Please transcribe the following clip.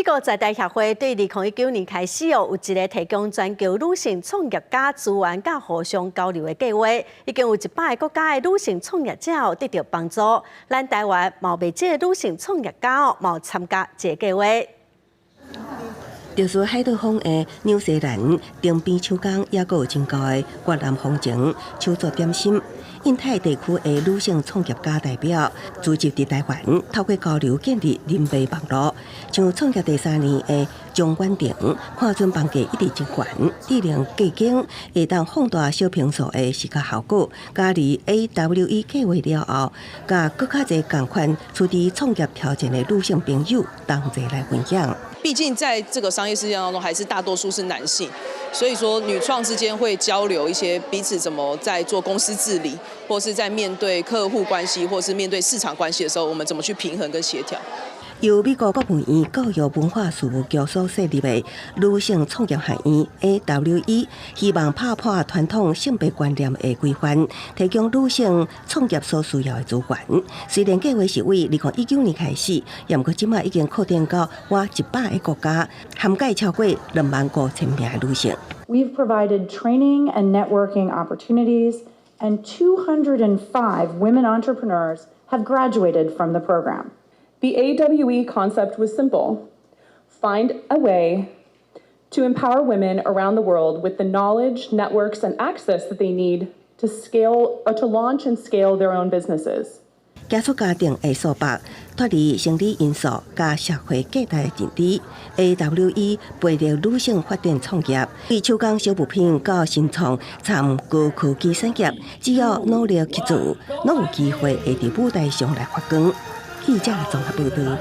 美國在台協會對2019年開始哦，有一个提供全球女性創業家資源佮互相交流的計劃，已經有100个國家的女性創業者得著幫助。咱台灣嘛有袂少女性創業家哦，嘛有參加這个計劃。就是海島風的紐西蘭竹編手工，抑閣有真高的越南風情手作點心。印太地區的女性創業家代表聚集佇台灣，透過交流建立人脈網絡。像創業第三年的張婉婷，看準房價一直真懸，智能隔間會當放大小坪數的視覺效果。加入 AWE 計劃了後，佮閣較濟仝款處佇創業挑戰的女性朋友同齊來分享。畢竟在這個商業世界當中，還是大多數是男性，所以說女創之間會交流一些彼此怎麼在做公司治理，或是在面對客戶關係，或是面對市場關係的時候，我們怎麼去平衡跟協調。由美國國務院教育文化事務局所設立的女性創業學院 AWE，希望拍破傳統性別觀念的規範，提供女性創業所需要的資源。雖然計劃是為2019年開始，毋過這馬已經擴展到倚100個國家，涵蓋超過25,000名的女性。 We've provided training and networking opportunities, and 205 women entrepreneurs have graduated from the program. The AWE concept was simple. Find a way to empower women around the world with the knowledge, networks, and access that they need to scale or to launch and scale their own businesses. 走出家庭的束縛，脫離生理因素佮社會價值的認知，AWE 培育女性發展創業，對手工小物品到新創參高科技產業，只要努力去做，攏有機會會佇舞台上來發光。記者綜合報導。